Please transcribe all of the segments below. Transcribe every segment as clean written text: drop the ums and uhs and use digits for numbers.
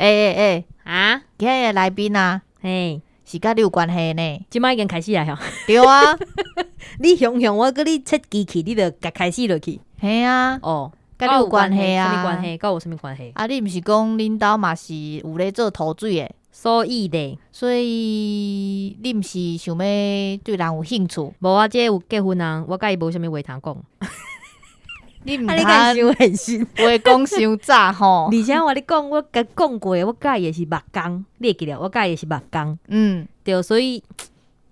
欸欸，啊，今日的來賓啊，嘿，是佮你有關係呢。這擺已經開始啊，對啊，你雄雄，我閣你切機器，你就共開始落去。嘿啊，哦，佮你有關係啊？啥物關係？佮我有啥物關係？啊，你毋是講恁兜嘛是有咧做塗水的，所以咧，所以你毋是想欲對人有興趣？無啊，這有結婚啊，我佮伊無啥物話通講。你毋啊，你敢通傷現實？話講傷早吼。而且我共你講，我共講過，我佮意的是木工，你會記得？我佮意的是木工。對，所以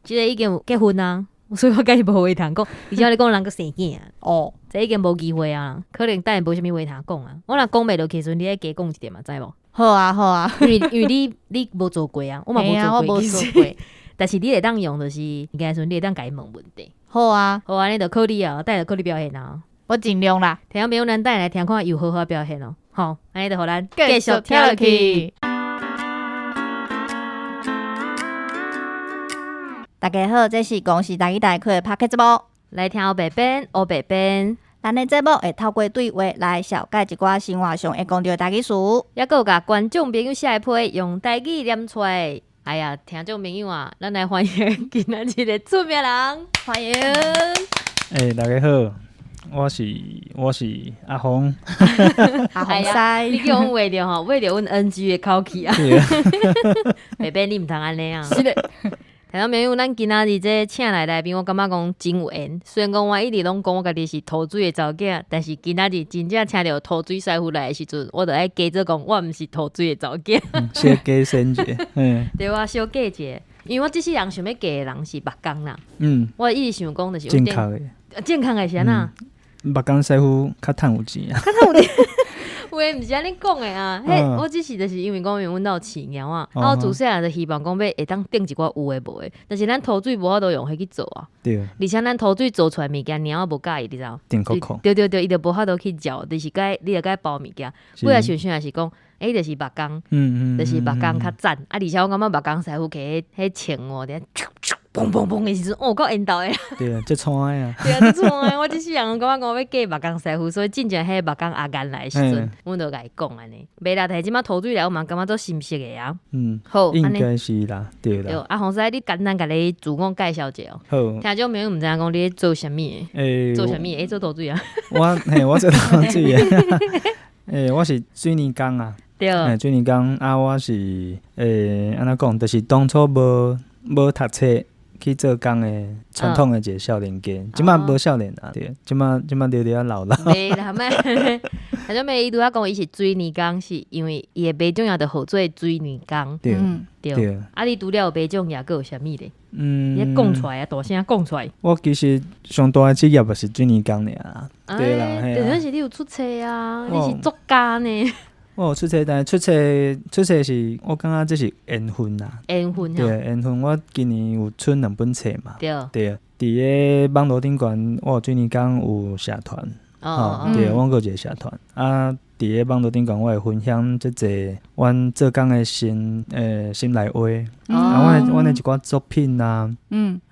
這个已經有結婚啊，所以我佮伊無話通講。而且我共你講人閣生囝啊，這已經無機會啊，可能等下無啥物話通講啊。我若講袂落去時陣，你愛加講一點嘛，知無？好啊，好啊。因為因為你你無做過啊，我嘛無嘿啊，我做過，無其實做過。但是你會當用，就是應該時陣你會當共伊問問題。好啊，好啊，按呢就靠你啊，等下就靠你表現啊。我盡量啦。聽眾朋友，咱等下來聽看有好好表現哦。好，按呢就予咱繼續聽落去。大家好，這是公視台語台開的 Podcast 節目。來聽烏白編，烏白編，咱的節目會透過對話來紹介一寡生活上會講著的台語詞。抑閣有共觀眾朋友寫的批用台語念出來。哎呀，聽眾朋友啊，咱來歡迎今仔日的出名人，歡迎。欸，大家好，我是阿紅。阿紅師，你叫阮畫著吼，畫著阮 NG 的口氣啊。對啊。白編你毋通按呢啊。是的。聽眾朋友，咱今仔日這請來來賓，我感覺講真有緣。雖然講我一直攏講我家己是塗水的查某囝，但是今仔日真正請著塗水師傅來的時陣，我就愛加做講，我毋是塗水的查某囝。小加身者，嗯。對啊，小加者，因為我這世人想欲嫁的人是木工啦。我一直想講就是正確的。正確的是按怎？木工師傅較趁有錢啊。較趁有錢。有的毋是按呢講的啊，彼我只是就是因為講，因為阮兜有飼貓仔，啊，我自細漢就希望講欲會當種一寡有的無的，但是咱塗水無法度用彼去做啊。而且咱塗水做出來物件，貓仔無佮意，你知無？定扣扣。對對對，伊就無法度去嚼，就是該你著共包物件。尾仔想想也是講，欸，就是木工，就是木工較讚。啊，而且我感覺木工師傅提彼槍哦，佇遐砰砰砰的時陣，哦，夠緣投的。對啊，足跩的啊。對啊，足跩的。我這世人攏感覺講我欲嫁木工師傅，所以進前彼個木工阿幹來的時陣，阮就共伊講按呢。袂啦，但是這擺塗水來，我嘛感覺足心適的啊。好，應該是啦，對啦。對，阿洪師，你簡單共你自我介紹一下哦。好。聽眾朋友毋知影講你咧做啥物的？做啥物？欸，做塗水啊？我嘿，我做塗水的。欸，我是水泥工啊。欸，水泥工啊，我是欸，按怎講？就是當初無讀冊去做工的傳統的一個少年家，這擺無少年啊，對，這擺這擺著著老啦。袂啦，莫。聽眾朋友伊拄仔講伊是水泥工，是因為伊的袂重要就號做水泥工。對，對。啊，你除了有袂重要，閣有啥物咧？你講出來啊，大聲講出來。我其實上大的職業就是水泥工爾。對啦，對，但是你有出冊啊，你是作家呢。我有出冊，但是出冊出冊是我感覺這是緣分啦。緣分。對，緣分。我今年有出兩本冊嘛。對。對，佇個網路頂懸，我有水泥工有社團。哦。對，阮閣有一個社團。啊，佇個網路頂懸，我會分享這濟阮做工的心內話。啊，阮的一寡作品啊。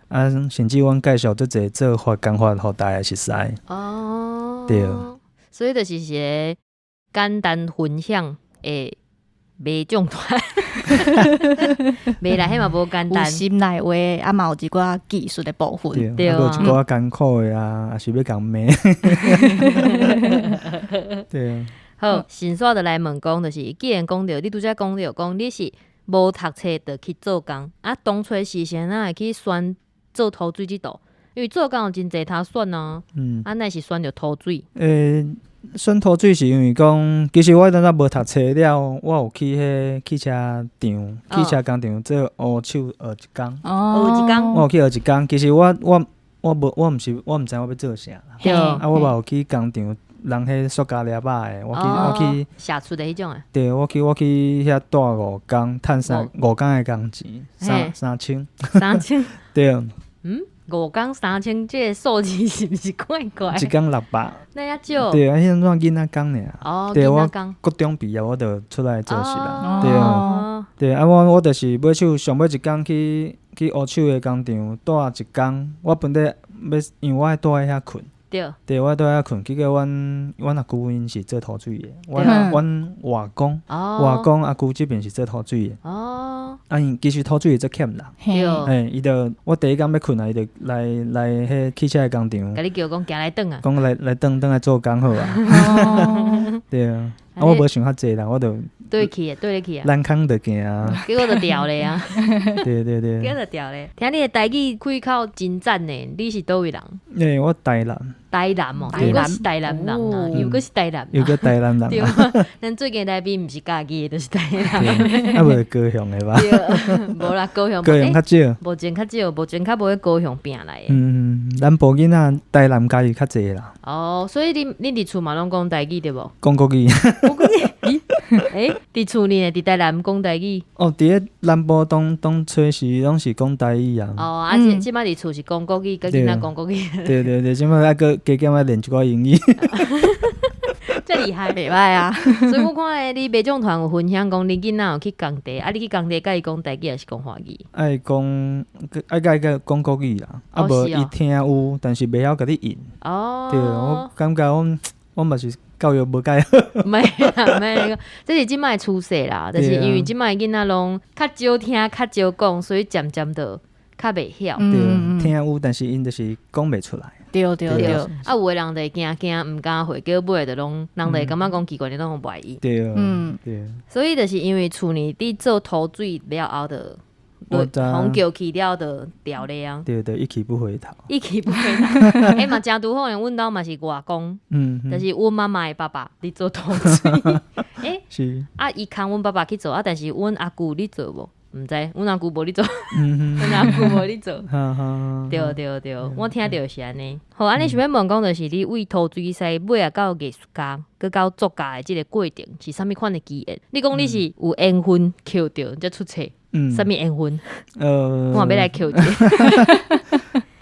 啊，甚至阮介紹這濟做法工法，予大家熟似。對。所以就是一個簡單分享的袂眾團，袂啦，彼嘛無簡單。有心內話，啊嘛有一寡技術的部分。對，啊，閣有一寡艱苦的啊，也是欲共罵。對啊。好，先煞就來問講，就是既然講著，你拄才講著講你是無讀冊就去做工，啊，當初是啥會去選做塗水這道？因為做工有真濟通選啊。啊，哪是選著塗水？欸，選塗水是因為講，其實我當陣無讀冊了，我有去彼汽車廠、汽車工廠做烏手學一工。學一工。我有去學一工，其實我我我無我毋是我毋知我欲做啥啦。啊，我嘛有去工廠，人彼塑膠粒仔的，我去我去。寫出的彼種啊？對，我去遐蹛五工，趁3五工的工錢，三千。 3000。對。嗯？五工三千，這個數字是毋是怪怪？一工600。那遐少？對啊，彼陣怎囡仔工爾。哦，對，我囡仔工。國中畢業我就出來做事啦。對啊。對啊，我就是尾手上尾一工去烏手的工廠蹛一工，我本底欲，因為我愛蹛佇遐睏。對，我蹛遐睏，結果阮阿舅𪜶是做土水的，阮外公外公阿舅這邊是做土水的。啊，𪜶其實土水的足欠人。嘿，伊就我第一工欲睏啊，伊就來彼汽車的工廠，共你叫講行來轉啊，講來轉轉來做工好啊。對啊，啊我無想較濟啦，我就對去，對去啊，懶空就行啊，結果就掉咧啊。對對對。結果就掉咧。聽你的台語開口真讚呢，你是佗位人？欸，我台南。台南哦，又閣是台南人啊，又閣是台南。又閣台南人。對啊，咱最近來賓毋是家己的，就是台南。啊，無高雄的吧？對，無啦，高雄。高雄較少。目前較少，目前較無去高雄拼來的。嗯，南部囡仔台南家己較濟啦。哦，所以你佇厝嘛攏講台語對無？講國語。國語？欸，佇厝呢？佇台南講台語。哦，佇咧南部當初時攏是講台語啊。哦，啊，這這擺佇厝是講國語，佮囡仔講國語。對對對，這擺猶閣加減愛練一寡英語。遮厲害，袂歹啊！所以我看咧，你馬眾團有分享講，你囡仔有去工地，啊，你去工地佮伊講台語，抑是講華語？愛講，愛共伊講國語啦，啊無伊聽有，但是袂曉共你應。哦。對，我感覺我嘛是教育無蓋好。毋是啦，毋是，這是這擺的趨勢啦，就是因為這擺的囡仔攏較少聽，較少講，所以漸漸就較袂曉。對，聽有，但是𪜶就是講袂出來。對對對，啊，有的人就會驚驚，毋敢回，結果尾就攏人就會感覺講奇怪，你攏袂意。對，嗯，對。所以就是因為厝裡佇做土水了後，就予叫去了，就掉咧啊。對對，一去不回頭。一去不回頭，欸嘛誠拄好，阮兜嘛是外公，就是阮媽媽的爸爸佇做土水。欸，是。啊，伊牽阮爸爸去做啊，但是阮阿舅咧做無？毋知，阮阿舅無咧做，阮阿舅無咧做。對對對，我聽著是按呢。好，按呢想欲問講，就是你為土水師尾仔到藝術家，閣到作家的這個過程是啥物款的機緣？你講你是有緣分抾著才出冊，啥物緣分？我嘛欲來抾者。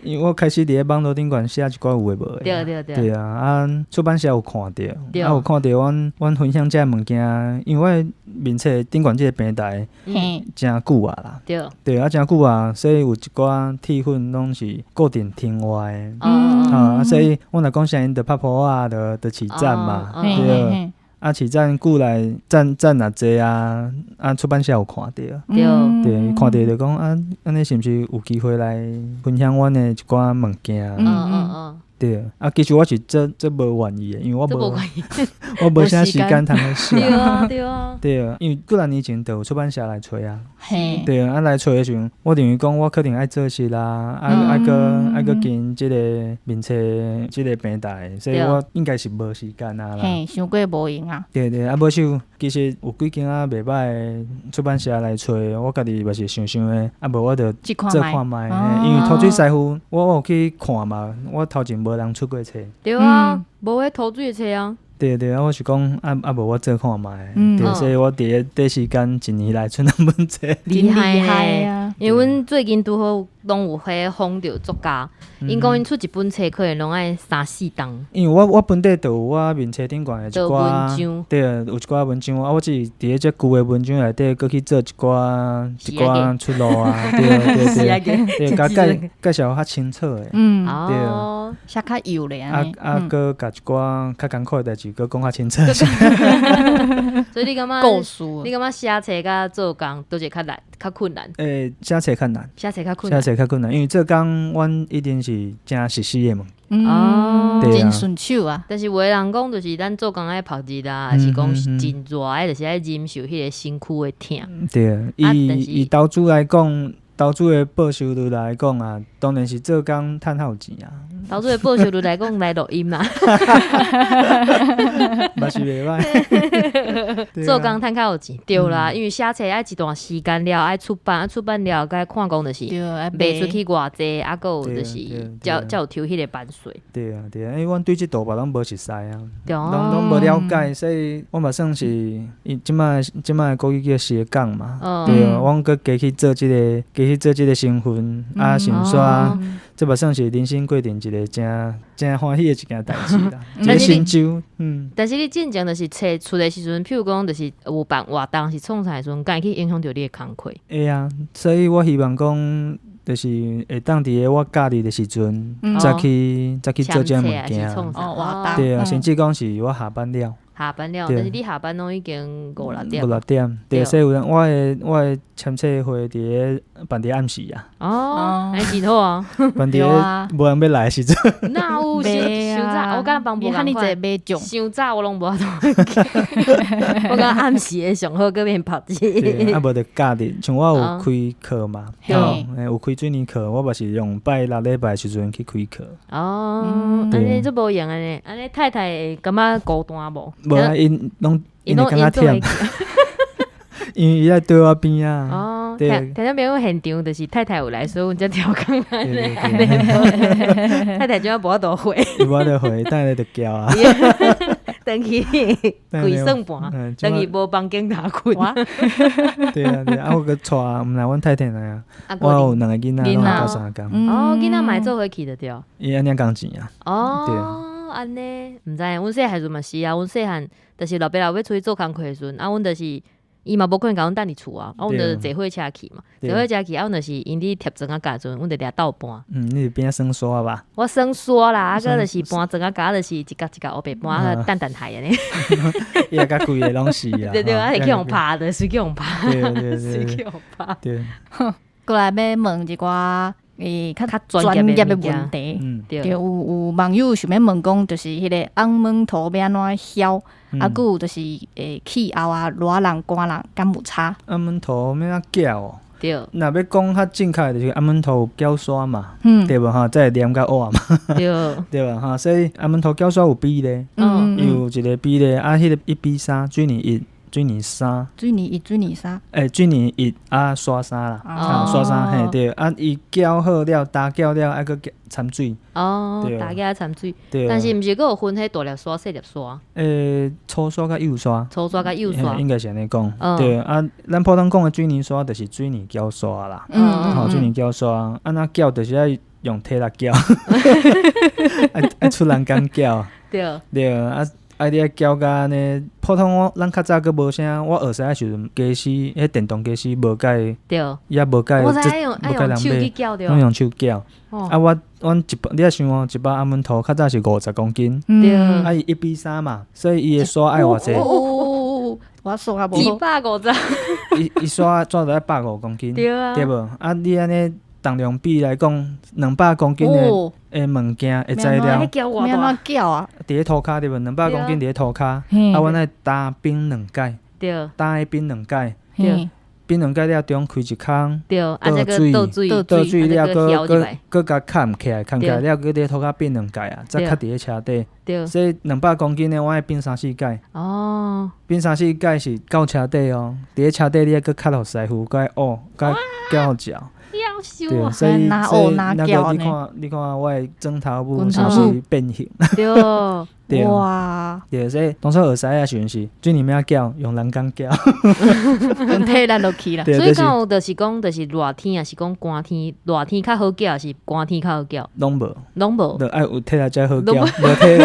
因為我開始佇咧網路頂懸寫一寡有的無的。對對對。對啊，啊出版社有看著，啊有看著阮分享這个物件，因為我面冊頂懸這個平台，誠久啊啦。對。對啊，誠久啊，所以有一寡鐵粉攏是固定聽我的。啊，所以我若講啥，𪜶就拍噗仔，就飼讚嘛。對。啊，飼讚久來讚讚若濟啊，啊出版社有看著，對，看著就講啊，按呢是毋是有機會來分享阮的一寡物件？對，啊，其實我是足無願意的，因為我無我無啥時間通去寫。對啊，對啊。對啊，因為幾若年前就有出版社來揣啊。對啊，啊來揣的時陣，我認為講我可能愛做事啦，啊啊閣愛閣經營這個面冊這個平台，所以我應該是無時間啊啦。嘿，傷過無閒啊。對對，啊無想其實有幾間啊袂歹的出版社來揣，我家己嘛是想想的，啊無我就做看覓，因為土水師傅我有去看嘛，我頭前無人出過冊。對啊，無彼土水的冊啊。對對，啊，我是講啊啊，無我做看覓，對，所以我佇咧短時間一年內出兩本冊。厲害啊！因為阮最近拄好攏有彼訪著作家，𪜶講𪜶出一本冊可能攏愛三四冬。因為我本底就有我面冊頂懸的一寡文章，對，有一寡文章，啊，我只是佇咧這舊的文章內底，閣去做一寡一寡出路啊，對對對，對，共介紹較清楚的，對，寫較幼咧，啊啊，閣共一寡較艱苦的代誌，閣講較清楚。所以你感覺故事，你感覺寫冊佮做工，佗一個較難、較困難？欸，寫冊較難，寫冊較困難，寫冊較困難，因為做工，阮一定是誠熟悉的物。哦，真順手啊！但是有的人講，就是咱做工愛曝熱啊，還是講真熱，的，就是愛忍受彼個身軀的疼。對，以投資來講，投資的報酬率來講啊，當然是做工趁較有錢啊。投資的報酬率來講，來錄音啦，嘛是袂歹。做工趁較有錢，對啦，因為寫冊愛一段時間了，愛出版，出版了，該看講就是賣出去偌濟，啊，閣有就是才有抽彼個版稅。對啊，對啊，因為阮對這道嘛攏無熟似啊，攏無了解，所以我嘛算是伊這擺國語叫斜槓嘛，對啊，阮閣加去做這個，加去做這個身份，啊，先煞，這嘛算是人生過程一個誠誠歡喜的一件代誌啦，一個成就。但是你進前就是冊出的時陣，譬如講就是有辦活動是創啥的時陣，敢會去影響著你的工課？會啊，所以我希望講。就是會當佇咧我教你的時陣，才去做這個物件。哦，對啊，甚至講是我下班了。下班了，但是你下班攏已經五六點。五六點，對，所以有陣我的簽冊會佇咧辦佇暗時啊。哦，按呢真好啊。辦佇咧無人欲來的時陣。哪有傷傷早？我敢若幫無仝款。傷早我攏無法度。我感覺暗時的上好閣免曝氣。啊，無就假日，像我有開課嘛，有開水泥課，我嘛是用拜六禮拜的時陣去開課。哦，按呢足無閒的呢，按呢太太會感覺孤單無？無啊，𪜶攏𪜶會感覺忝，因為伊愛綴我邊仔。哦，聽聽眾朋友現場就是太太有來，所以阮才調工按呢。太太這馬無法度回，無法度回，等下就叫啊。轉去跪算盤，轉去無房間通睏。對啊對啊，我閣帶，毋但阮太太來啊，我有兩個囡仔攏鬥相共。哦，囡仔嘛會做伙去就對。伊按呢工錢啊。哦。按呢，毋知影，阮細漢時陣嘛是啊，阮細漢就是老爸老母出去做工課的時陣，啊，阮就是伊嘛無可能共阮等佇厝啊，啊，阮就坐火車去嘛，坐火車去，啊，阮就是𪜶佇疊床仔架時陣，阮就掠鬥搬。嗯，你佇邊仔耍沙吧？我耍沙啦，啊，閣就是搬床仔架，就是一角一角烏白搬，啊，等等海按呢。伊也共規个攏是啊。對對，啊，會去予拍的，隨去予拍。對對對。隨去予拍。對。過來欲問一寡。欸，較專業的問題，對，有網友想欲問講，就是彼個紅毛土欲按怎痟，啊，閣有就是欸氣候啊，熱人寒人敢有差？紅毛土欲按怎攪哦？對，若欲講較正確，就是紅毛土有攪沙嘛，對無吼？才會黏佮倚嘛，對，對無吼？所以紅毛土攪沙有比例，伊有一個比例，啊，彼個1比3，水泥一。水泥三，水泥一，水泥三，欸，水泥一啊，沙三啦，啊，沙三嘿對，啊，伊攪好了，打攪了，愛閣摻水。哦，打攪摻水，但是毋是閣有分彼大粒沙、細粒沙？欸，粗沙佮幼沙。粗沙佮幼沙。應該是按呢講。對啊，咱普通講的水泥沙就是水泥攪沙啦。吼，水泥攪沙，啊，若攪就是愛用體力攪，愛出人工攪。對。對啊。啊！你愛攪甲按呢，普通我咱較早閣無啥，我學師仔時陣，家私彼電動家私無共，也無共，無共人買，攏用手攪。啊，我阮一包，你愛想哦，一包紅毛土較早是50公斤，啊，伊1比3嘛，所以伊的沙愛偌濟？我數較無好。150。伊沙怎著愛150公斤，對啊，對無？啊，你按呢重量比來講，200公斤的的物件的材料，欲按怎攪啊？佇咧塗跤對無？200公斤佇咧塗跤，啊，阮愛擔冰兩擺，擔彼冰兩擺，冰兩擺了中開一空，倒水，倒水了，閣閣閣共崁起來，崁起來了，閣佇咧塗跤冰兩擺啊，才囥佇咧車底。所以200公斤的，我愛冰三四擺。哦，冰三四擺是到車底哦，佇咧車底你愛閣較予師傅，閣愛烏，閣攪予嚼。對，所以所以那個你看，你看我的枕頭母是毋是變形？對，對，哇，對，所以當初學師仔時陣是水泥欲按怎攪，用人工攪，用體力落去啦。所以敢有就是講，就是熱天抑是講寒天，熱天較好攪，抑是寒天較好攪？攏無，攏無，著愛有體力才好攪，無體力，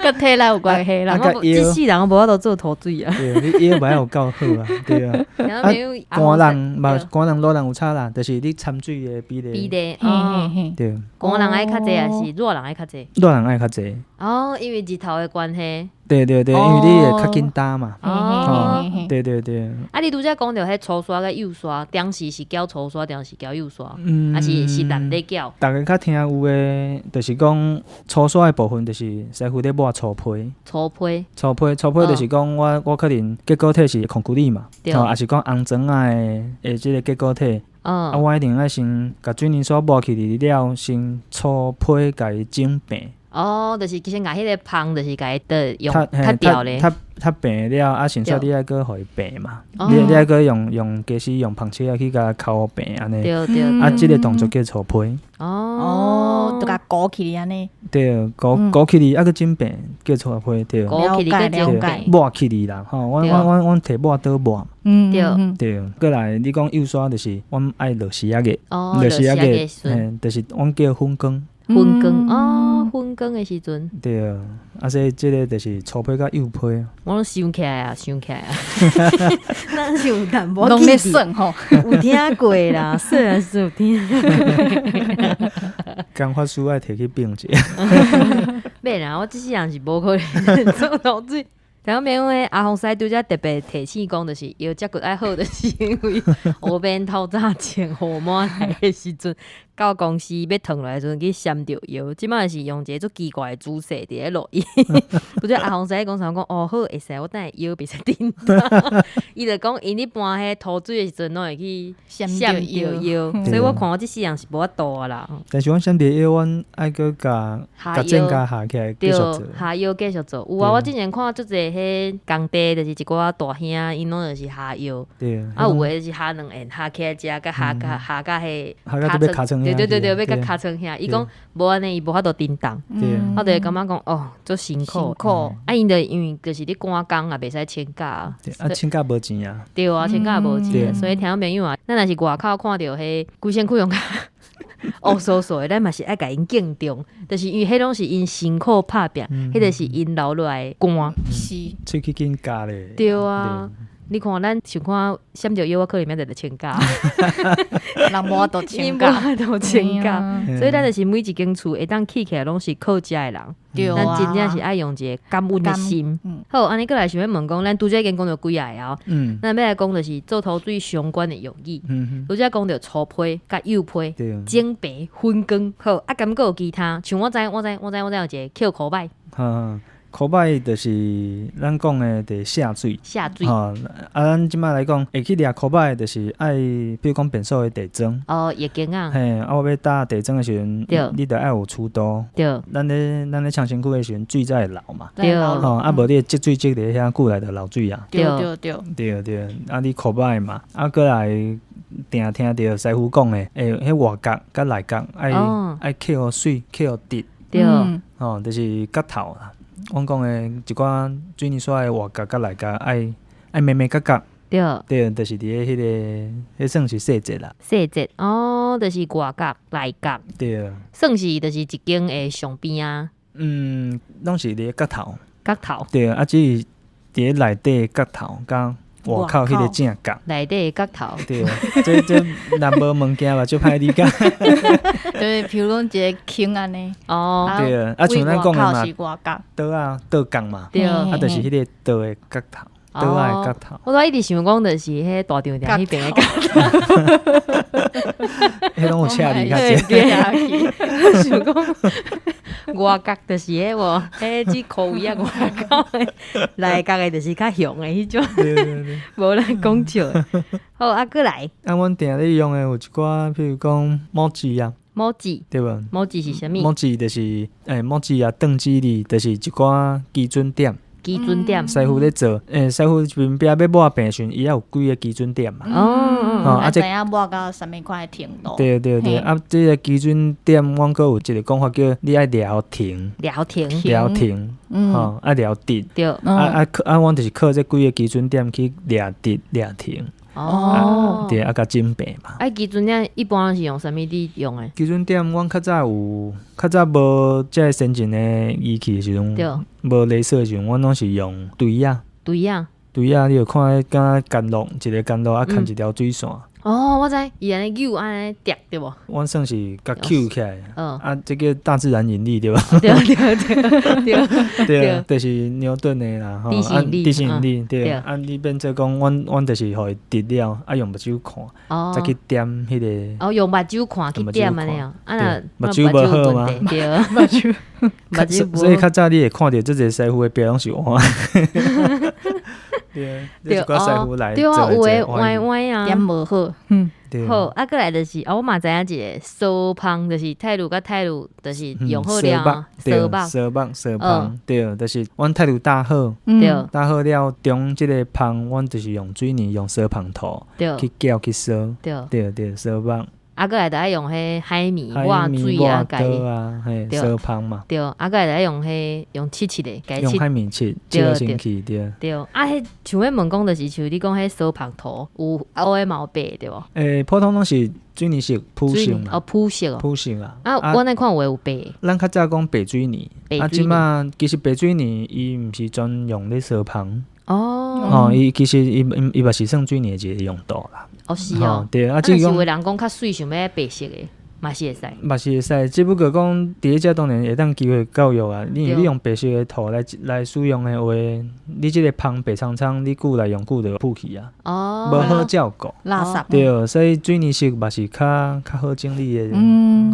佮體力有關係啦。這世人無法度做土水啊。對，你腰嘛愛有夠好啊，對啊。啊，寒人嘛，寒人熱人有差啦，就是你摻水的比例。比例，哦，對。寒人愛較濟，抑是熱人愛較濟？熱人愛較濟。哦，因為日頭的關係。對對對，因為你會較緊擔嘛。哦，對對對。啊，你拄才講著彼粗沙佮幼沙，當時是攪粗沙，當時攪幼沙，抑是是人咧攪？逐家較聽有的，就是講粗沙的部分，就是師傅咧抹粗坯。粗坯。粗坯，粗坯就是講我可能結構體是孔骨力嘛，吼，抑是講紅磚仔的這个結構體。啊，我一定愛先共水泥沙抹起來了，先粗坯共伊整平。哦，就是先共彼个芳，就是共伊的用較調咧。較較平了，啊，先煞你愛閣予伊平嘛。你愛閣用家私用芳尺仔去共敲平按呢。對對。啊，這个動作叫粗坯。哦，就共鼓起來按呢。對，鼓鼓起來，啊，閣整平叫粗坯，對。鼓起來閣整平。抹起來啦，吼，阮提抹刀抹。對。對，過來你講幼沙就是阮愛落時仔個，落時仔個，嘿，就是阮叫粉光。粉光哦，粉光的時陣。對啊，啊，所以這个就是粗批佮幼批。我攏想起來啊，想起來啊。咱是有淡薄攏咧算吼，有聽過啦，雖然是有聽。講法師愛提去變者。免啦，我這世人是無可能做塗水。聽講朋友阿洪師拄才特別提醒講，就是腰脊骨愛好，就是因為烏面透早前雨滿來的時陣，到公司欲褪落來的時陣去閃著腰，這擺是用一個足奇怪的姿勢佇咧錄音。拄才阿洪師講啥講？哦好，會使，我等下腰袂使震動。伊就講，𪜶咧搬彼塗水的時陣，攏會去閃著腰，所以我看我這世人是無法度啊啦。但是阮閃著腰，阮愛閣共共正共下起來繼續做。下腰繼續做。有啊，我之前看足濟彼工地，就是一寡大兄，𪜶攏就是下腰。對。啊，有的是下兩下，下起來食，佮下佮下佮彼跤床。對對對對，欲佮尻川遐。伊講無按呢，伊無法度振動。我就會感覺講哦，足辛苦。辛苦。啊，𪜶就因為就是咧趕工也袂使請假。啊，請假無錢啊。對啊，請假無錢，所以聽眾朋友啊，咱若是外口看著彼規身軀用較烏嗖嗖的，咱嘛是愛共𪜶敬重，就是因為彼攏是𪜶辛苦拍拚，彼个是𪜶流落來的汗。是。喙齒緊咬咧。對啊。你看咱想看閃著腰，我可能明仔載就請假。人無法度請假，無法度請假，所以咱就是每一間厝會當起起來，攏是靠遮的人。對啊。咱真正是愛用一個感恩的心。好，按呢閣來想欲問講，咱拄才已經講著幾下啊。咱欲來講就是做塗水相關的用語。拄才講著粗批佮幼批，整白粉光。好，啊，敢閣有其他？像我知，我知，我知，我知有一个扣箍擺。箍擺就是咱講的佇下水，下水吼啊！咱這擺來講，會去掠箍擺，就是愛，比如講便所的地磚。哦，浴間啊。嘿，啊，我欲搭地磚的時陣，你著愛有粗刀。對。咱咧搶身軀的時陣，水才會流嘛。對。吼，啊，無你積水積佇遐久來就漏水啊。對對對。對對，啊，你箍擺嘛，啊，閣來定聽著師傅講的，欸，彼外角佮內角愛愛刻予媠，刻予直。對。吼，就是角頭啦。阮講的一寡水泥刷的外角佮內角愛愛眉眉角角，對，對，就是佇咧彼个，彼算是細節啦。細節哦，就是外角、內角，對，算是就是一間的上邊啊。嗯，攏是佇咧角頭。角頭。對，啊，只是佇咧內底角頭佮外口彼个正角。內底角頭。對，這這若無物件嘛，足歹理解。對，比如講一個坑按呢。哦。對啊，啊像咱講的嘛，桌仔桌角嘛，對，啊就是彼个桌的角頭，桌仔的角頭。我都一直想講，就是彼大丈店彼邊的角頭。彼攏有車離較濟。想講外角就是彼無，彼只箍位仔外角的，內角的就是較雄的彼種。對對對。無咱講笑。好，啊，閣來。啊，阮定咧用的有一寡，譬如講模子啊。模子。對無？模子是啥物？模子就是，欸，模子啊，斷指哩，就是一寡基準點。基準點。師傅咧做，欸，師傅邊壁欲抹平的時陣，伊也有幾个基準點嘛。哦。啊，知影抹到啥物款的程度。對對對，啊，這个基準點，阮閣有一个講法叫你愛量停。量停。量停。吼，愛量直。對。啊啊啊！阮就是靠這幾个基準點去量直、量停。哦。對，啊，共整平嘛。啊，基準點一般是用啥物佇用的？基準點，阮較早有，較早無這个先進的儀器的時陣，無雷射的時陣，阮攏是用錘仔。錘仔。錘仔，你有看彼敢若甘露，一个甘露啊，牽一條水線。哦，我知，伊按呢扭按呢疊對無？阮算是共抾起來，啊，這叫大自然引力對無？對對對對對，就是牛頓的啦，吼，地心引力，地心引力對。啊，你變做講，阮就是予伊直了，啊，用目睭看，再去點彼个。哦，用目睭看去點按呢哦，啊目睭無好嗎？對，目睭，目睭。所以較早你會看著這個師傅的壁攏是歪。對，對啊，對啊，有的歪歪啊，點無好，嗯，好，啊，閣來就是，哦，我嘛知影一個梳芳，就是泰魯佮泰魯，就是用好了，梳肉，梳肉，梳芳，對，就是阮泰魯打好，對，打好了，中這个芳，阮就是用水泥用梳芳塗，對，去攪去梳，對，對對，梳肉。啊，啊，閣來著愛用彼海綿抹水啊，共伊啊，嘿，燒芳嘛。對，啊，閣來著愛用彼用漆漆的，用海綿漆，漆到清氣對。對，啊，彼像欲問講就是像你講彼燒芳塗有黑的嘛有白對無？欸，普通攏是水泥色普色嘛。哦，普色哦。普色啊。啊，我那看有的有白。咱較早講白水泥，啊，這馬其實白水泥伊毋是專用咧燒芳。哦。吼，伊其實伊伊嘛是算水泥的一個用途啦。哦，是哦。對啊，這是有的人講較媠，想欲白色的。嘛是會使，嘛是會使，只不過講佇咧遮當然會當機會教育啊。你你用白色的塗來來使用的話，你這個芳白蒼蒼，你久來用久就浮去啊。哦，無好照顧。垃圾。對，所以水泥色嘛是較較好整理的，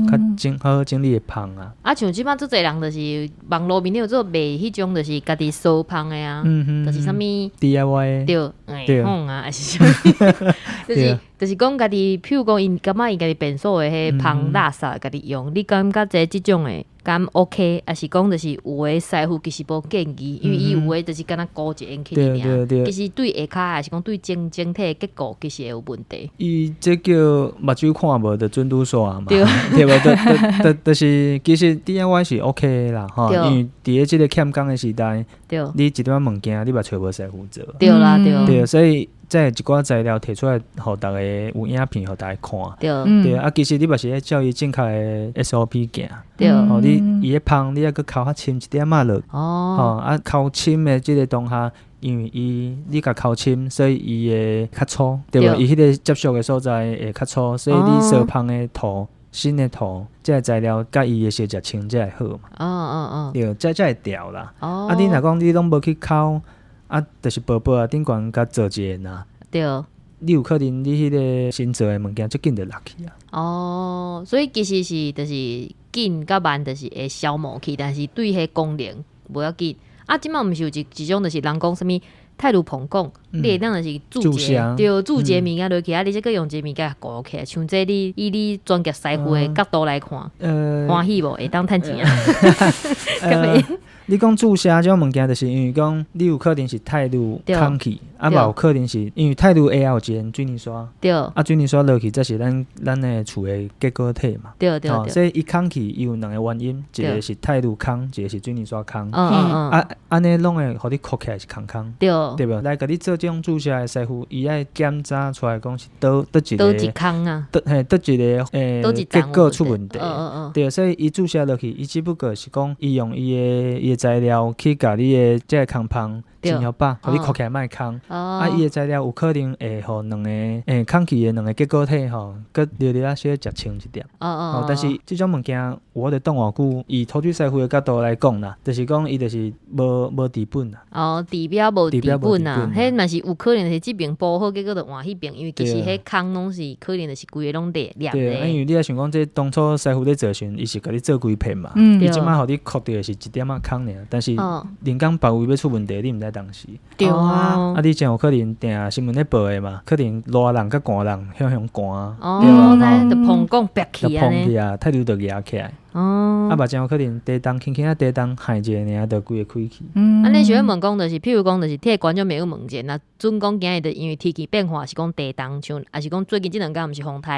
較整較好整理的芳啊。啊，像這擺足濟人就是網路面有做賣彼種，就是家己燒芳的啊，就是啥物 DIY 對，對，啊，還是啥物，就是就是講家己，譬如講𪜶感覺𪜶家己便所的彼芳垃圾家己用，你感覺這這種的敢 OK？抑是講就是有的師傅其實無建議，因為伊有的就是敢若糊一下去爾，其實對下跤抑是講對整整體的結構其實會有問題。伊這叫目睭看無就準拄煞嘛，對無？就就是其實 DIY 是 OK 的啦，吼，因為佇咧這個欠工的時代，你一點仔物件你嘛揣無師傅做，對啦對。對，所以。這一寡材料提出來，予逐家有影片，予逐家看。對，對啊，其實你嘛是咧照伊正確的 SOP 行。對，吼，你伊的芳，你抑閣剾較深一點仔落。哦。吼，啊，剾深的這個當下，因為伊你共剾深，所以伊會較粗，對無？伊彼個接觸的所在會較粗，所以你燒芳的塗新的塗，這個材料佮伊的相接穿才會好嘛。哦哦哦。對，這才會調啦。哦。啊，你若講你攏無去剾。啊，就是薄薄啊，頂懸共做一个爾。對。你有可能你彼個新做的物件足緊就落去啊。哦，所以其實是就是緊佮慢，就是會消磨去，但是對彼功能無要緊。啊，這擺毋是有一一種，就是人講啥物泰魯膨講，你會當就是注一個，對，注一个物件落去，啊，你才閣用一个物件糊起來。像這你以你專業師傅的角度來看，歡喜無？會當趁錢啊？你講注射這種物件，就是因為講你有可能是鈦鋁空氣，啊嘛有可能是因為鈦鋁下有一層水泥刷，對，啊水泥刷落去，才是咱咱的厝的結構體嘛，對對對。所以伊空氣伊有兩個原因，一個是鈦鋁空，一個是水泥刷空。嗯。啊，按呢攏會予你箍起來是空空，對，對無？來共你做這種注射的師傅，伊愛檢查出來講是佗佗一個，佗一空啊，佗嘿佗一個欸結構出問題，對，所以伊注射落去，伊只不過是講伊用伊的伊的材料去共你的這个空芳真曉飽，予你箍起來莫空。啊，伊的材料有可能會予兩个欸空氣的兩个結構體吼，閣略略仔小可接穿一點。哦。但是這種物件有法度擋偌久，以土水師傅的角度來講啦，就是講伊就是無無治本啦。哦，治標無治本啊，彼嘛是有可能是這爿補好，結果就換彼爿，因為其實彼空攏是可能就是規个攏裂裂的。對，因為你若想講這當初師傅咧做時陣，伊是共你做規片嘛，伊這擺予你箍著的是一點仔空爾，但是人工別位欲出問題，你毋知當時。對啊。啊，你真有可能定新聞咧報的嘛，可能熱人佮寒人向向寒，哦，就膨講煏去啊，膨去啊，態度就壓起來。哦，啊嘛真有可能地動輕輕仔地動害一下爾，就規个開去。按呢想欲問講，就是譬如講，就是替觀眾朋友問者，若準講今日就因為天氣變化，是講地動，像抑是講最近這兩工毋是風颱，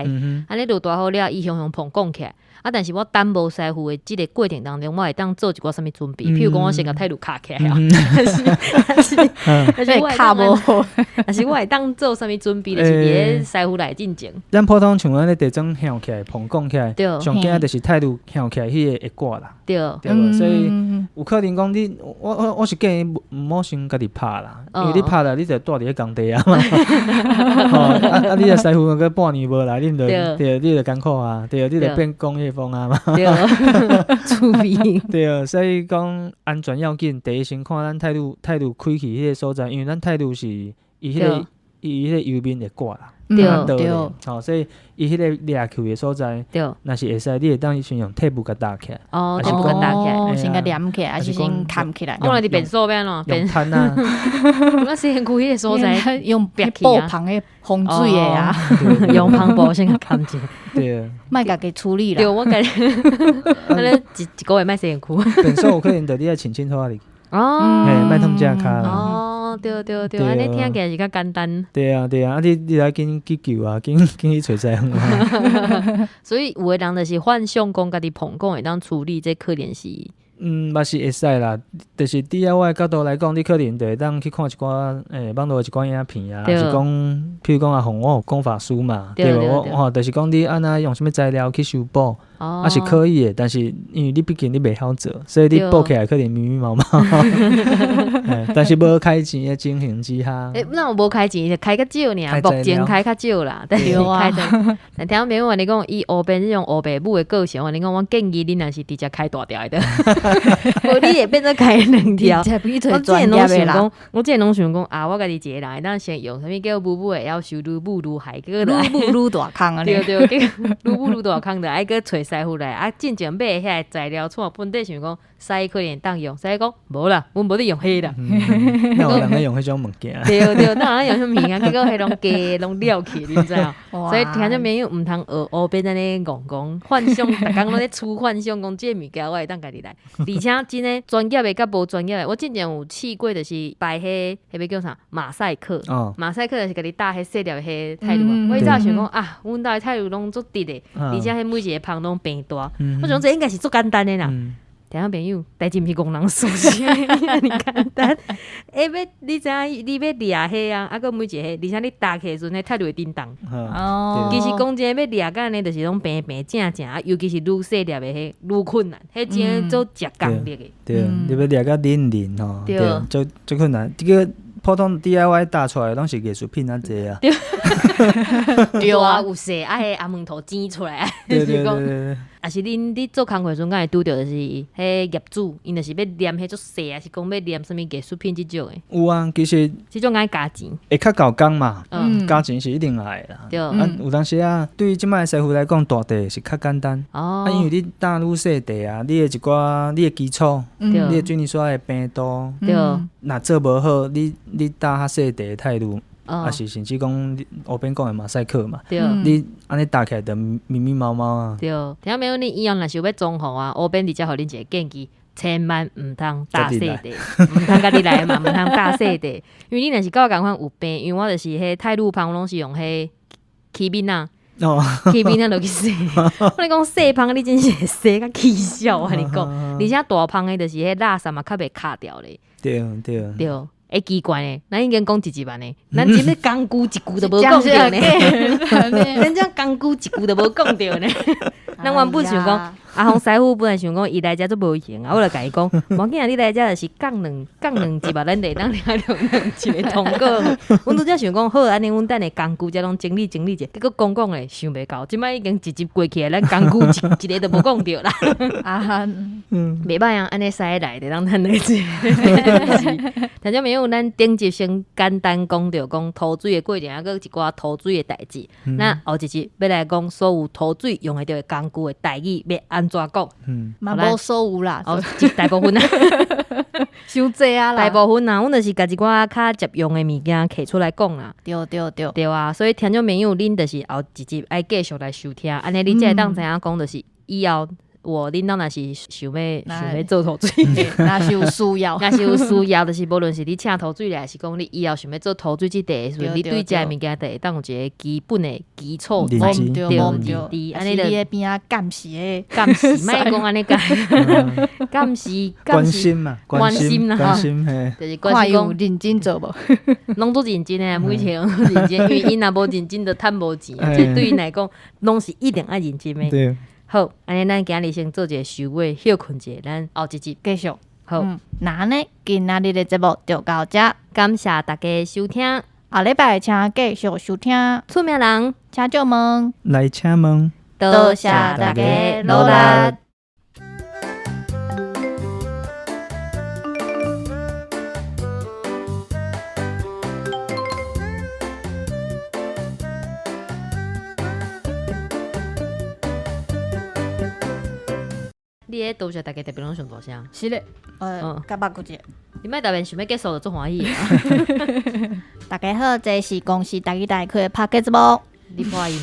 按呢落大雨了，伊雄雄膨講起來。啊，但是我等無師傅的這个過程當中，我會當做一寡啥物準備？譬如講，我先共態度卡起來啊，還是還是我卡無好，還是我會當做啥物準備？就是佇咧師傅來進前。咱普通像咱咧地磚響起來，膨講起來，上驚就是態度響起來，彼个會掛啦。對，對無？所以有可能講你，我我我是建議毋好先家己拍啦，因為你拍啦，你就蹛佇咧工地啊嘛。吼，啊啊！你若師傅閣半年無來，你毋就對，你就艱苦啊，對，你就變工業風啊嘛。對，趣味。對，所以講安全要緊，第一先看咱態度態度開去彼个所在，因為咱態度是伊彼个伊彼个油面會掛啦。對對，吼，所以伊彼个掠去的所在，若是會使，你會當先用鐵布共搭起來。哦，鐵布共搭起來，先共黏起來，抑是先崁起來。我來佇便所欲按怎？用炭啊。我洗身軀彼个所在，用布棚的防水的啊，用帆布先共崁住。對，莫家己處理啦。對，我家己，按呢一一个月莫洗身軀。便所有可能就你愛清清楚楚。哦，嘿，莫通遮跤。哦。哦，對對對，按呢聽起來是較簡單。對啊對啊，啊你來緊去救啊，緊緊去揣師傅啊。所以有的人就是幻想講家己膨講會當處理，這可能是。嗯，嘛是會使啦。就是 DIY 的角度來講，你可能就會當去看一寡網路的一寡影片啊，還是講，譬如講阿紅，我有講法書嘛，對無？我吼，就是講你按怎用啥物材料去修補，啊是可以的。但是因為你畢竟你袂曉做，所以你補起來可能密密麻麻。但是無開錢的情形之下，欸，那我無開錢，開較少爾，目前開較少啦。但是開的，但聽朋友話你講，伊烏邊是用烏白母的個性，我你講，我建議你若是直接開大條的。無你會變做開兩條。我之前攏想講，我之前攏想講啊，我家己一个人會當先用啥物叫母母會曉修愈母愈害，結果愈母愈大空啊！對對，結果愈母愈大空，就愛閣揣師傅來啊。進前買的遐個材料，厝本底想講師可能會當用，師講無啦，阮無咧用彼啦。哪有人咧用彼種物件？對對，哪有人用彼種物件？結果彼攏假，攏了去，你知無？所以聽眾朋友毋通學烏邊按呢戇戇幻想，逐工攏咧出幻想，講這个物件我會當家己來。而且真的專業的佮無專業的，我之前有試過，就是擺彼彼个叫啥馬賽克，馬賽克就是家己打彼細粒的彼態度。我以前想講啊，阮兜的態度攏足直的，而且彼每一个縫攏平大。我想這應該是足簡單的啦。聽眾朋友，代誌毋是戇人事，遮爾簡單。欸，欲你知影，你欲掠彼啊，啊，閣每一个，而且你搭起的時陣，彼態度會振動。哦。其實講真，欲掠甲按呢，就是攏平平正正，啊，尤其是愈細粒的彼愈困難，彼真做食工力的。對，你欲掠甲腍腍吼，對，足足困難。這個普通 DIY 搭出來攏是藝術品仔濟啊。對啊，有細啊，彼紅毛頭剪出來，就是講。啊是恁咧做工課時陣，敢會拄著就是彼業主，𪜶就是欲黏彼足細，抑是講欲黏啥物藝術品這種的？有啊，其實這種愛加錢，會較夠工嘛，加錢是一定愛的啦。對，啊，有當時啊，對於這擺師傅來講，大塊是較簡單。哦。啊，因為你搭愈細塊啊，你的一寡你的基礎，你的水泥刷的平度，若做無好，你搭較細塊的態度。啊是甚至講烏邊講的馬賽克嘛，你按呢搭起來就密密麻麻啊。對，聽沒有？你以後若是欲裝潢啊，烏邊直接予恁一個建議，千萬毋通搭細塊，毋通家己來嘛，毋通搭細塊，因為你若是佮我仝款有病，因為我就是彼泰魯芳攏是用彼起面仔，起面仔落去洗。我共你講細芳你真是會洗甲起痟，我共你講，而且大芳的就是彼垃圾嘛較袂卡掉咧。對對對。會奇怪呢，咱已經講一集萬呢，咱這欲工具一句都無講著呢，咱這工具一句都無講著呢。咱原本想講，阿峰師傅本來想講，伊來遮足無閒啊，我就共伊講，無要緊啊，你來遮就是講兩集啊，咱就會當聽著兩集的通告。阮拄才想講好，按呢阮等下工具遮攏整理整理者，結果講講咧想袂到，這擺已經一集過去啊，咱工具一一個都無講著啦。啊，袂歹啊，按呢使來就當趁兩集。聽眾朋友，咱頂集先簡單講著講塗水的過程，抑閣一寡塗水的代誌。那後一集欲來講所有塗水用會著的工具的台語欲按怎講？嘛無所有啦，哦，一大部分啊，傷濟啊啦，大部分啊，阮就是共一寡較捷用的物件摕出來講啦。對對對，對啊，所以聽眾朋友，恁就是後一集愛繼續來收聽，按呢你才會當知影講，就是以後。我恁兜若是想欲做塗水，若是有需要，若是有需要，就是無論是你請塗水來，還是講你以後想欲做塗水這塊的時陣，你對這个物件就會當有一個基本的基礎認知，對認知。按呢就你的邊仔監視的，監視，莫講按呢講，監視，關心嘛，關心啦，關心嘿，就是關心有認真做無？攏足認真的，每一个攏足認真，因為𪜶若無認真，就趁無錢。這對𪜶來講，攏是一定愛認真的。對。好，按呢，咱今日先做一個收尾，歇睏一下，咱後一集繼續。好，那按呢，今仔日的節目就到這，感謝大家收聽，後禮拜請繼續收聽。出名人請借問，來請問，多謝大家努力。你咧多謝大家特別攏上大聲。是咧，較捌過一。你莫特別想欲結束就足歡喜。大家好，這是公視台語台開的 Podcast 節目。你破音。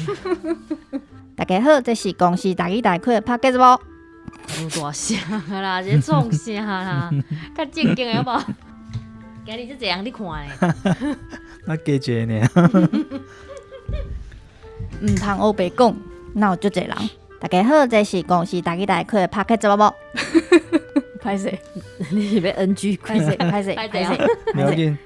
大家好，這是公視台語台開的 Podcast 節目。傷大聲啦，這創啥啦？較正經的好無？今日這濟人你看咧，那加一个爾。毋通烏白講，哪有足濟人？大家好，這是公視大記大課的 Podcast 節目。歹勢，你是欲 NG 歹勢，歹勢，歹勢。無要緊。